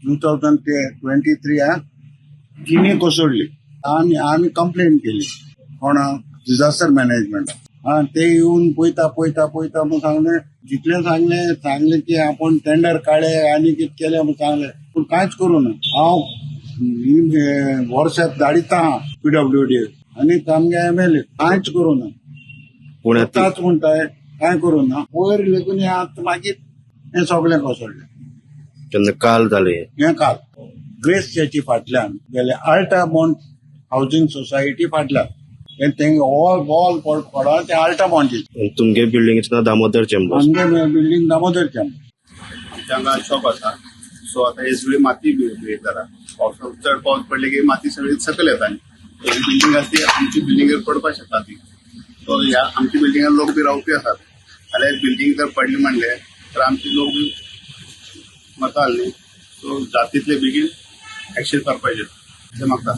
2023 तिने कोसळली. आनी आमी कंप्लेन केली कोणा डिझास्टर मॅनेजमेंट. ते येवन पळयता पळयता पळयता म्हूण सांगलें, जितलें सांगलें सांगलें की आपूण टेंडर काडले आनी कितें केलें म्हूण सांगलें, पूण कांयच करूं ना. हांव वर्साक धाडिता आहा PWD आनी आमगे MLA कांयच करूं ना. पूण आतांच म्हणटाय कांय करूं ना. वयर लेगून हें आतां मागीर हें सगळें कोसळ्ळें. केन्ना काल जालें हें? काल ग्रेस चर्ची फाटल्यान गेले, आल्टा मॉन्ट हावजींग सोसायटी फाटल्यान तेंगे ऑल बॉल पडला ते आल्टा मॉन्टी. तुमगे बिल्डिंगेचें नांव दामोदर चेंबर्स. आमगे बिल्डींग दामोदर चेंबर. आमच्या हांगा शॉप आसा. सो आतां हे सगळी माती जाता. पावसा चड पावस पडले की माती सगळी सकयल येता आनी बिल्डींग आसा ती आमची बिल्डिंगेर पडपाक शकता ती. सो ह्या आमच्या बिल्डिंगार लोक बी रावपी आसात जाल्यार बिल्डींग जर पडली म्हणले तर आमचे लोक बी मरता न्ही. सो जाता तितले बेगीन एक्शन करपाचें अशें मागता.